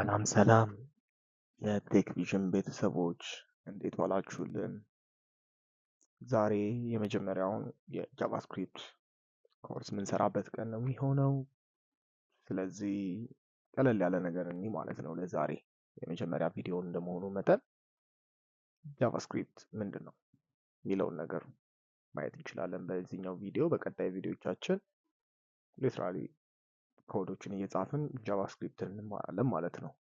ሰላም ሰላም የቴክ ቪዥን ቤተሰቦች፣ እንዴት ዋላችሁልን? ዛሬ የመጀመሪያውን የ JavaScript course የምንሰራበት ቀን ነው የሚሆነው። ስለዚህ ቀለል ያለ ነገር እኒ ማለት ነው። ለዛሬ የመጀመሪያ ቪዲዮ እንደመሆኑ መጠን JavaScript ምንድን ነው የሚለውን ነገር ማየት እንችላለን በዚህኛው ቪዲዮ። በቀጣይ ቪዲዮቻችን literally ኮዶችን እየጻፍን JavaScript ን እንማራለን ማለት ነው።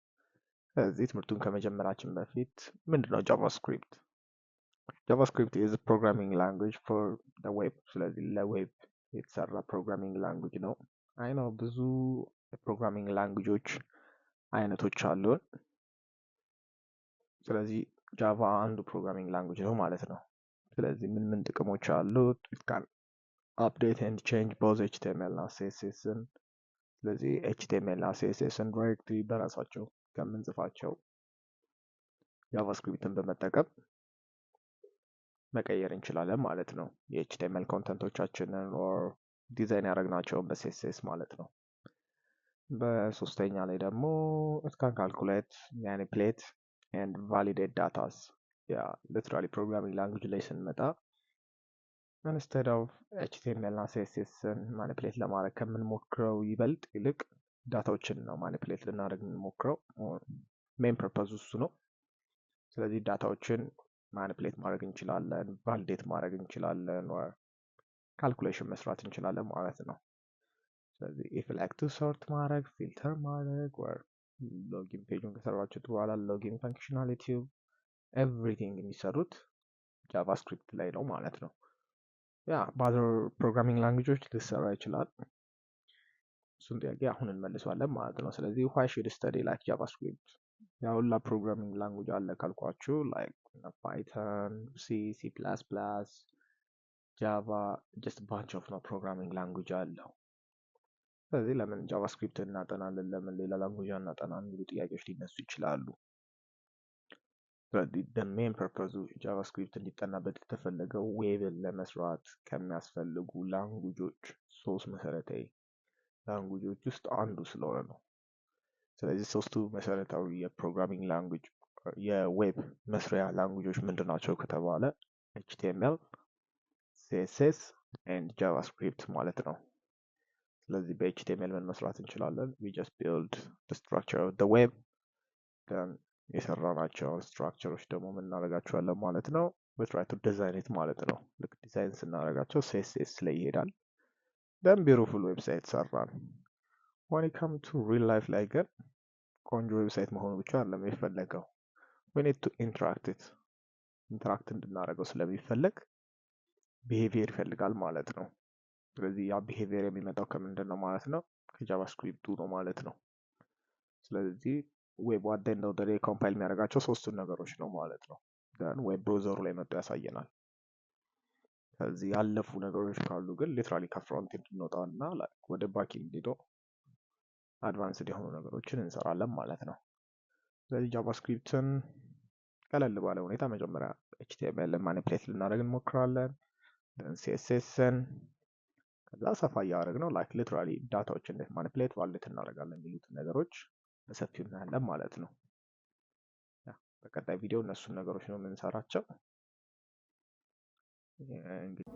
ስለዚህ ትምህርቱን ከመጀመራችን በፊት ምንድን ነው JavaScript? JavaScript is programming language for web። ስለዚህ ለ web የተሰራ programming language ነው። I know ብዙ የ programming language ኦች አይነቶች አሉን። ስለዚህ Java አንዱ programming language ነው ማለት ነው። ስለዚህ ምን ምን ጥቅሞች አሉት? It can update and change both HTML እና CSS ን። ስለዚህ HTML እና CSS ን directly በራሳቸው ከምንጽፋቸው JavaScript ን በመጠቀም መቀየር እንችላለን ማለት ነው። የ HTML content ኦቻችንን or design ያደረግናቸውን በ CSS ማለት ነው። በሶስተኛ ላይ ደግሞ it can calculate, manipulate and validate datas። Yeah, literally programming language ላይ ስንመጣ instead of HTML እና CSS ን manipulate ለማድረግ ከምንሞክረው ይበልጥ ይልቅ data ዎችን ነው manipulate ልናደርግ የምንሞክረው። Main purpose እሱ ነው። ስለዚህ data ዎችን manipulate ማድረግ እንችላለን፣ validate ማድረግ እንችላለን፣ calculation መስራት እንችላለን ማለት ነው። ስለዚህ if like to sort ማድረግ፣ filter ማድረግ or login page ኡን ከሰራችሁት በኋላ login functionality ው everything የሚሰሩት JavaScript ላይ ነው ማለት ነው። Yeah, በ other programming language ኦች ሊሰራ ይችላል። እሱን ጥያቄ አሁን እንመልሰዋለን ማለት ነው። ስለዚህ why should study like JavaScript? ያ ሁላ programming language አለ ካልኳችሁ like Python፣ C፣ C++፣ Java፣ just bunch of ነው programming language አለው። ስለዚህ ለምን JavaScript እናጠናለን፣ ለምን ሌላ language አናጠና የሚሉ ጥያቄዎች ሊነሱ ይችላሉ። ስለዚህ main purpose ኡ JavaScript እንዲጠናበት የተፈለገው web ን ለመስራት ከሚያስፈልጉ language ኦች ሶስት መሰረታዊ language ኦች ውስጥ አንዱ ስለሆነ ነው። ስለዚህ ሶስቱ መሰረታዊ የ programming language የ web መስሪያ language ኦች ምንድን ናቸው ከተባለ HTML፣ CSS and JavaScript ማለት ነው። ስለዚህ በ HTML ምን መስራት እንችላለን? We just build structure of web። የሰራናቸውን structure ኦች ደግሞ ምን እናደርጋቸዋለን ማለት ነው? We try to design it ማለት ነው። ልክ ዲዛይን ስናደርጋቸው CSS ላይ ይሄዳል። Then beautiful website ሰራን። When come to real life ላይ ግን ቆንጆ website መሆኑ ብቻ አይደለም የሚፈለገው፣ we need to interact it። Interact እንድናደርገው ስለሚፈለግ behavior ይፈልጋል ማለት ነው። ስለዚህ ያ behavior የሚመጣው ከምንድን ነው ማለት ነው? ከ JavaScript ኡ ነው ማለት ነው። ስለዚህ web at end of the compile የሚያደርጋቸው ሶስቱን ነገሮች ነው ማለት ነው። Then web browser ኡ ላይ መጥቶ ያሳየናል። ከዚህ ያለፉ ነገሮች ካሉ ግን literally ከ front end እንወጣ እና ወደ back end ሄዶ advanced የሆኑ ነገሮችን እንሰራለን ማለት ነው። ስለዚህ JavaScript ን ቀለል ባለ ሁኔታ መጀመሪያ HTML ን manipulate ልናደርግ እንሞክራለን። CSS ን ከዛ ሰፋ እያደረግነው like literally data ዎች እንዴት manipulate, validate እናደርጋለን የሚሉትን ነገሮች በሰፊው እናያለን ማለት ነው። በቀጣይ ቪዲዮ እነሱን ነገሮች ነው የምንሰራቸው። እንግዲህ